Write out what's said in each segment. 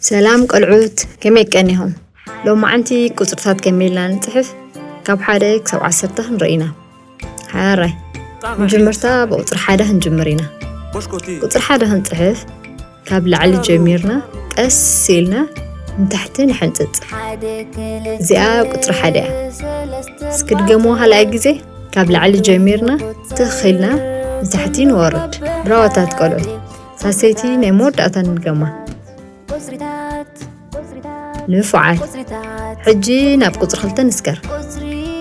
ሰላም ቆልዑት፣ ከመይ ቀኒኹም? ሎማዓንቲ ቁጽርታት ከመይ ኢልና ንጽሕፍ? ካብ ሓደ ክሳብ ዓሰርተ ክንርኢ ኢና። ሓራይ፣ መጀመርታ ብቁጽሪ ሓደ ክንጅምር ኢና። ቁጽሪ ሓደ ክንጽሕፍ ካብ ላዕሊ ጀሚርና ቀስ ኢልና ንታሕቲ ንሕንጽጽ። እዚኣ ቁጽሪ ሓደ እያ። እስኪ ድገምዎ ካልኣይ ግዜ። ካብ ላዕሊ ጀሚርና ትኽ ኢልና ንታሕቲ ንወርድ። ብራዋታት ቆልዑት። ሳሰይቲ ናይ መወዳእታ ንድገማ። ንፉዓት። ሕጂ ናብ ቁጽሪ ክልተ ንስገር።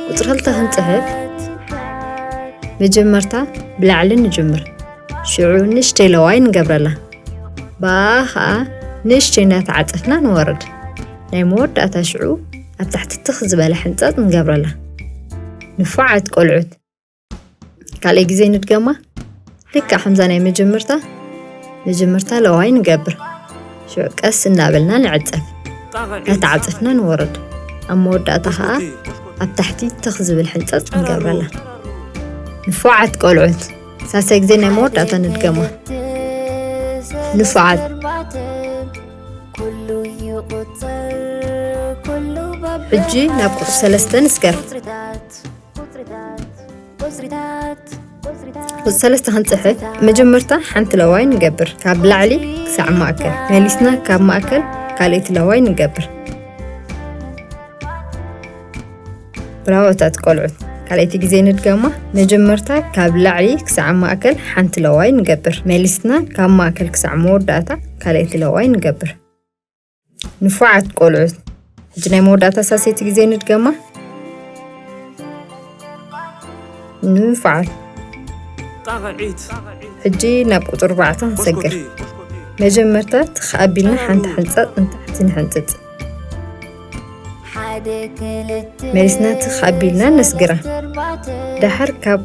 ቁጽሪ ክልተ ክንጽሕፍ መጀመርታ ብላዕሊ ንጅምር። ሽዑ ንእሽተይ ለዋይ ንገብረላ። ብኣ ኸኣ ንእሽተይ እናተዓጸፍና ንወርድ። ናይ መወዳእታ ሽዑ ኣብ ታሕቲ ትኽ ዝበለ ሕንጸጽ ንገብረላ። ንፉዓት ቆልዑት። ካልኣይ ግዜ ንድገማ። ልክዕ ከምዛ ናይ መጀመርታ፣ መጀመርታ ለዋይ ንገብር። ሽዑ ቀስ እናበልና ንዕጸፍ። እናተዓጸፍና ንወርድ። ኣብ መወዳእታ ኸኣ ኣብ ታሕቲ ትኽ ዝብል ሕንጸጽ ንገብረላ። ንፉዓት ቆልዑት። ሳልሳይ ግዜ ናይ መወዳእታ ንድገማ። ንፉዓት። ሕጂ ናብ ቁጽሪ ሰለስተ ንስገር። ቁጽሪ ሰለስተ ክንጽሕፍ መጀመርታ ሓንቲ ለዋይ ንገብር። ካብ ላዕሊ ክሳዕ ማእከል። መሊስና ካብ ማእከል ካልኣይቲ ለዋይ ንገብር። ብራቮታት ቆልዑት። ካልኣይቲ ግዜ ንድገማ። መጀመርታ ካብ ላዕሊ ክሳዕ ማእከል ሓንቲ ለዋይ ንገብር። መሊስና ካብ ማእከል ክሳዕ መወዳእታ ካልኣይቲ ለዋይ ንገብር። ንፉዓት ቆልዑት። ሕጂ ናይ መወዳእታ ሳልሰይቲ ግዜ ንድገማ። ንፉዓት። ሕጂ ናብ ቁጽሪ ኣርባዕተ ክንሰግር። መጀመርታ ትኽ ኣቢልና ሓንቲ ሕንጸጽ ንታሕቲ ንሕንጽጽ። መሊስና ትኽ ኣቢልና ነስግራ። ደሓር ካብ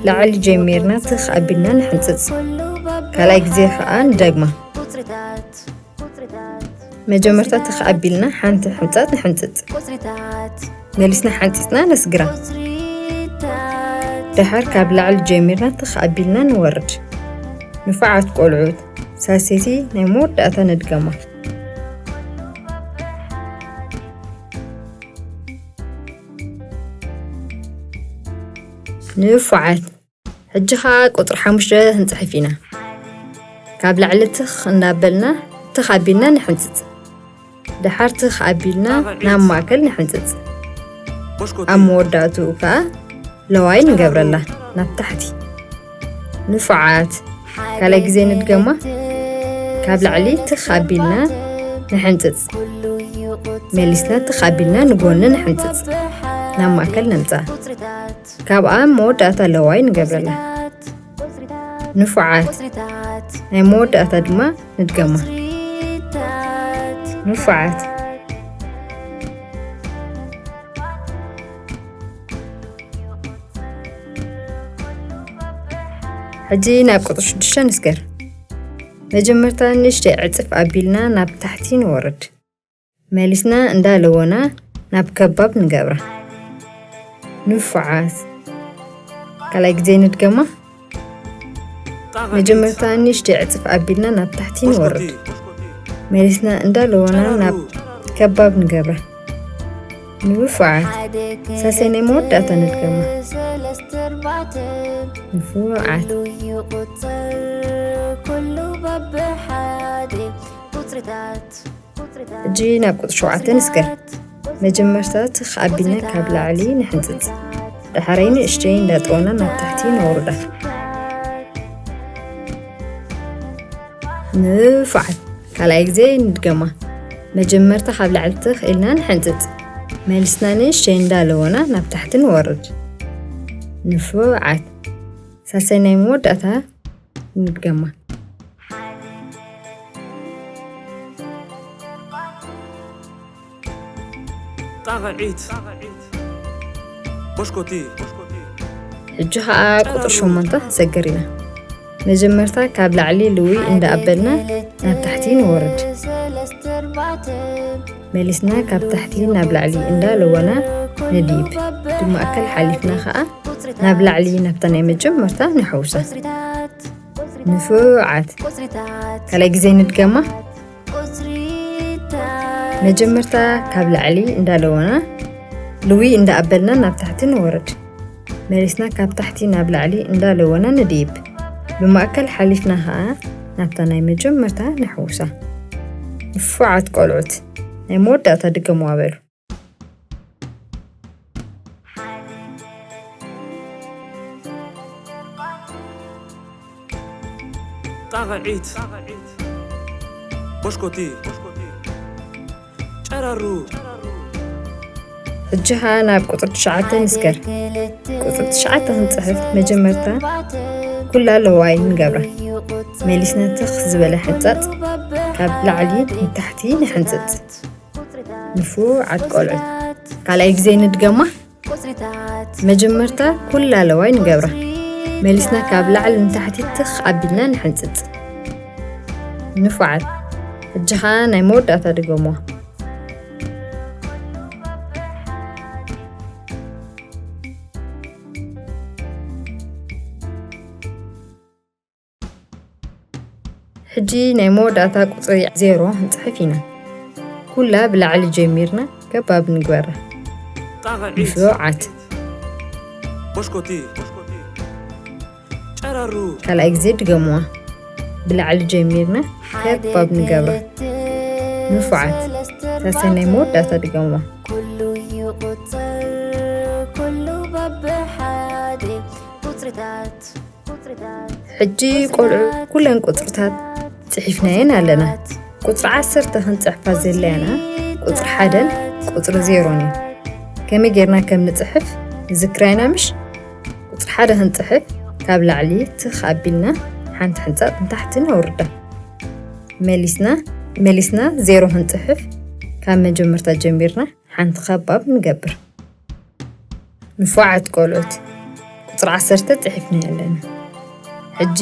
ላዕሊ ጀሚርና ትኽ ኣቢልና ንሕንጽጽ። ካልኣይ ግዜ ኸኣ ንደግማ። መጀመርታ ትኽ ኣቢልና ሓንቲ ሕንጸጽ ንሕንጽጽ። መሊስና ሓንጺጽና ነስግራ። ደሓር ካብ ላዕሊ ጀሚርና ትኽ ኣቢልና ንወርድ። ንፉዓት ቆልዑት፣ ሳልሰይቲ ናይ መወዳእታ ንድገማ። ንፉዓት። ሕጂ ኸኣ ቁጽሪ ሓሙሽተ ክንጽሕፍ ኢና። ካብ ላዕሊ ትኽ እናበልና ትኽ ኣቢልና ንሕንጽጽ። ደሓር ትኽ ኣቢልና ናብ ማእከል ንሕንጽጽ። ኣብ መወዳእትኡ ከኣ ለዋይ ንገብረላ ናብ ታሕቲ። ንፉዓት። ካልኣይ ግዜ ንድገማ። ካብ ላዕሊ ትኽ ኣቢልና ንሕንጽጽ። መሊስና ትኽ ኣቢልና ንጎኒ ንሕንጽጽ። ናብ ማእከል ነምጽኣ። ካብኣ መወዳእታ ለዋይ ንገብረላ። ንፉዓት። ናይ መወዳእታ ድማ ንድገማ። ንፉዓት። ሕጂ ናብ ቁጽሪ ሽዱሽተ ንስገር። መጀመርታ ንእሽተይ ዕጽፍ ኣቢልና ናብ ታሕቲ ንወርድ። መሊስና እንዳለወና ናብ ከባብ ንገብራ። ንፉዓት። ካልኣይ ግዜ ንድገማ። መጀመርታ ንእሽተይ ዕጽፍ ኣቢልና ናብ ታሕቲ ንወርድ። መሊስና እንዳለወና ናብ ከባብ ንገብራ። ንፉዓት። ሳልሳይ ናይ መወዳእታ ንድገማ። ንፉዓት። ሕጂ ናብ ቁጽሪ ሸውዓተ ንስገር። መጀመርታ ትኽ ኣቢልና ካብ ላዕሊ ንሕንጽጽ። ደሓረይ ንእሽተይ እንዳጠወና ናብ ታሕቲ ነውርዳ። ንፉዓት። ካልኣይ ግዜ ንድገማ። መጀመርታ ካብ ላዕሊ ትኽ ኢልና ንሕንጽጽ። መሊስና ንእሽተይ እንዳለወና ናብ ታሕቲ ንወርድ። ንፉዓት። ሳልሳይ ናይ መወዳእታ ንድገማ። ጣቕዒት። ቦሽኮቲ። ሕጂ ኸኣ ቁጽሪ ሸሞንተ ክንሰግር ኢና። መጀመርታ ካብ ላዕሊ ልውይ እንዳኣበልና ናብ ታሕቲ ንወርድ። መሊስና ካብ ታሕቲ ናብ ላዕሊ እንዳለወና ንድይብ። ብማእከል ሓሊፍና ኸኣ ናብ ላዕሊ ናብታ ናይ መጀመርታ ንሕውሳ። ንፉዓት። ካልኣይ ግዜ ንድገማ። መጀመርታ ካብ ላዕሊ እንዳለወና ልዊ እንዳኣበልና ናብ ታሕቲ ንወርድ። መሊስና ካብ ታሕቲ ናብ ላዕሊ እንዳለወና ንድይብ። ብማእከል ሓሊፍና ኸኣ ናብታ ናይ መጀመርታ ንሕውሳ። ንፉዓት ቆልዑት፣ ናይ መወዳእታ ድገምዋ በሉ። ጣቕዒት፣ ቦሽኮቲ፣ ጨራሩ። ሕጂ ኸኣ ናብ ቁጽሪ ትሽዓተ ንስገር። ቁጽሪ ትሽዓተ ክንጽሕፍ መጀመርታ ኩላ ለዋይ ንገብራ። መሊስና ትኽ ዝበለ ሕንጻጽ ካብ ላዕሊ ንታሕቲ ንሕንጽጽ። ንፉዓት ቆልዑት፣ ካልኣይ ግዜ ንድገማ። መጀመርታ ኩላ ለዋይ ንገብራ። መሊስና ካብ ላዕሊ ንታሕቲ ትኽ ኣቢልና ንሕንጽጽ። ንፉዓት። ሕጂ ኸኣ ናይ መወዳእታ ድገምዋ። ሕጂ ናይ መወዳእታ ቁጽሪ ዜሮ ክንጽሕፍ ኢና። ኩላ ብላዕሊ ጀሚርና ገባብ ንግበራ። ንፉዓት። ቦሽኮቲ፣ ጨራሩ። ካልኣይ ግዜ ድገምዋ። ብላዕሊ ጀሚርና ገባብ ንገብራ። ንፉዓት። ሳልሳይ ናይ መወዳእታ ድገምዋ። ኩሉ ይቁጸር ኩሉ በብሓደ ቁጽርታት ቁጽርታት ሕጂ ቆልዑ ኩለን ቁጽርታት ጽሒፍናየን ኣለና። ቁጽሪ ዓሰርተ ክንጽሕፋ ዘላና ቁጽሪ ሓደን ቁጽሪ ዜሮን እዩ። ከመይ ጌርና ከም ንጽሕፍ ንዝክራ ኢና ምሽ? ቁጽሪ ሓደ ክንጽሕፍ ካብ ላዕሊ ትኽ ኣቢልና ሓንቲ ሕንጻጽ ንታሕቲ ነውርዳ። መሊስና መሊስና ዜሮ ክንጽሕፍ ካብ መጀመርታ ጀሚርና ሓንቲ ከባብ ንገብር። ንፉዓት ቆልዑት፣ ቁጽሪ ዓሰርተ ጽሒፍና ኣለና። ሕጂ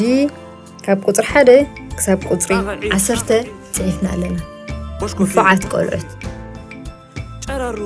ካብ ቁጽሪ ሓደ ክሳብ ቁጽሪ ዓሰርተ ጽሒፍና ኣለና። ንፉዓት ቆልዑት። ጨራሩ።